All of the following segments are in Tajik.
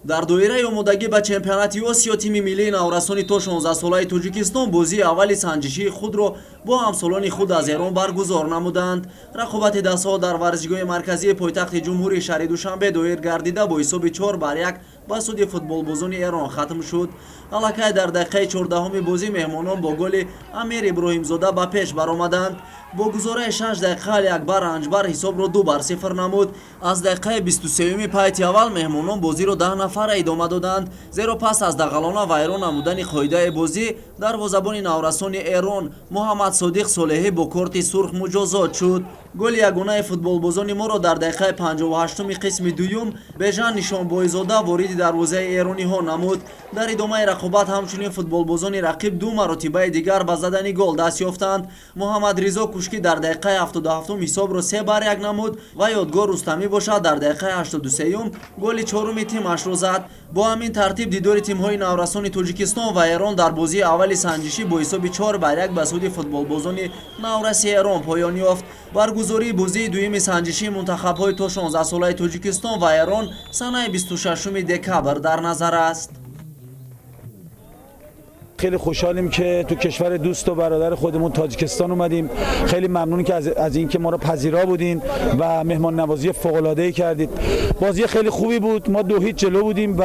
Дар доираи омодагӣ ба чемпионати Осиё тими миллии наврасони то 16-солаи Тоҷикистон бозии аввали санҷишии худро бо ҳамсолони худ аз Эрон баргузор намуданд. Рақобати дастҳо дар варзишгоҳи марказии пойтахти ҷумҳурии шаҳри Душанбе доир гардида, бо ҳисоби 4-1 ба суди футболбозони Эрон хатм шуд. Аллакай дар дақиқаи 14-уми бозӣ меҳмонон бо голи Амир Иброҳимзода ба пеш баромаданд. Бо гузораи 6 дақиқа Алиакбар Ранҷбар ҳисобро 2-0 намуд. Аз дақиқаи 23-юми пайти аввал меҳмонон бозиро 10 нафара идома доданд, зеро пас аз дағалона вайрон намудани қоидаи бозӣ дарвозабони наврасони Эрон Муҳаммадсодиқ Солеҳӣ бо корти сурх муҷозот шуд. Голи ягонаи футболбозони моро дар дақиқаи 58-уми қисми дуюм Бежан Нишонбойзода вориди дарвозаи эрониҳо намуд. Дар идомаи рақобат ҳамчунин футболбозони рақиб ду маротибаи дигар ба задани гол даст ёфтанд. Муҳаммадризо Кушкӣ дар дақиқаи 77-ум ҳисобро 3-1 намуд ва Ёдгор Рустамӣ бошад, дар дақиқаи 83-юм голи чоруми тимашро зад. Бо ҳамин тартиб дидори тимҳои наврасони Тоҷикистон ва Эрон дар бозии аввали санҷишӣ бо ҳисоби 4-1 ба суди футболбозони навраси Эрон поён ёфт. Баргузории бозии дуюми санҷишии мунтахабҳои то 16-солаи Тоҷикистон ва Эрон санаи 26 декабр дар назар аст. خیلی خوشحالیم که تو کشور دوست و برادر خودمون تاجیکستان اومدیم. خیلی ممنون که از اینکه ما رو پذیرا بودین و مهمان نوازی فوق العاده ای کردید. بازی خیلی خوبی بود. ما 2-0 جلو بودیم و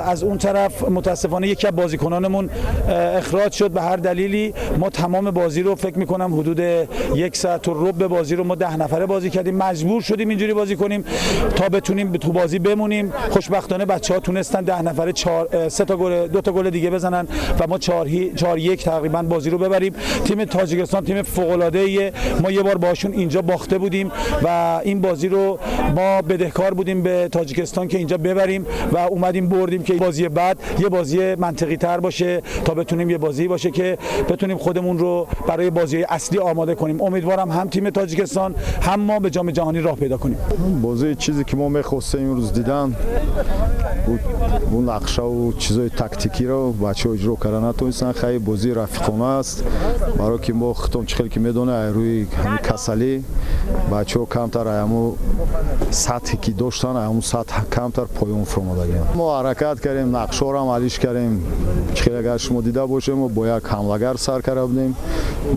از اون طرف متاسفانه یکی از بازیکنانمون اخراج شد به هر دلیلی. ما تمام بازی رو، فکر میکنم حدود یک ساعت و ربع بازی رو ما 10 نفره بازی کردیم. مجبور شدیم اینجوری بازی کنیم تا بتونیم تو بازی بمونیم. خوشبختانه بچه ها تونستن 10 نفره چهار سه تا گل، دو تا گل دیگه بزنن و ما 4-1 تقریبا بازی رو ببریم. تیم تاجیکستان تیم فوق العاده ایه. ما یه بار باشون اینجا باخته بودیم و این بازی رو ما بدهکار بودیم به تاجیکستان که اینجا ببریم و اومدیم بردیم که بازی بعد یه بازی منطقی تر باشه تا بتونیم یه بازی باشه که بتونیم خودمون رو برای بازی اصلی آماده کنیم. امیدوارم هم تیم تاجیکستان هم ما به جام جهانی راه پیدا کنیم. بازی چیزی که ما میخواستیم امروز دیدن بود، نقشه و چیزای тактикӣ ро бачаҳо иҷро карда натонистанд. Хай, бозии рафиқона аст, барое ки мо худтон чӣ хел ки медонед, рӯи ҳамин касалӣ бачаҳо камтар ҳаму сатҳе ки доштанд, ҳамун сатҳ камтар поён фуромадагианд. Мо ҳаракат кардем, нақшаҳоро алиш кардем. Чӣ хел агар шумо дида бошем, мо бо як ҳамлагар сар карда будем,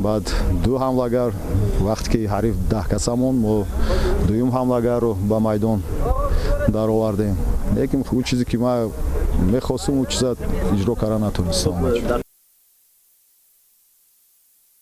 баъд ду ҳамлагар. Вақте ки ҳариф 10 каса монд, мо дуюм ҳамлагарро ба майдон даровардем, лекин ӯ чизе ки ман мехостум, ӯ чиза иҷро карда натонистам.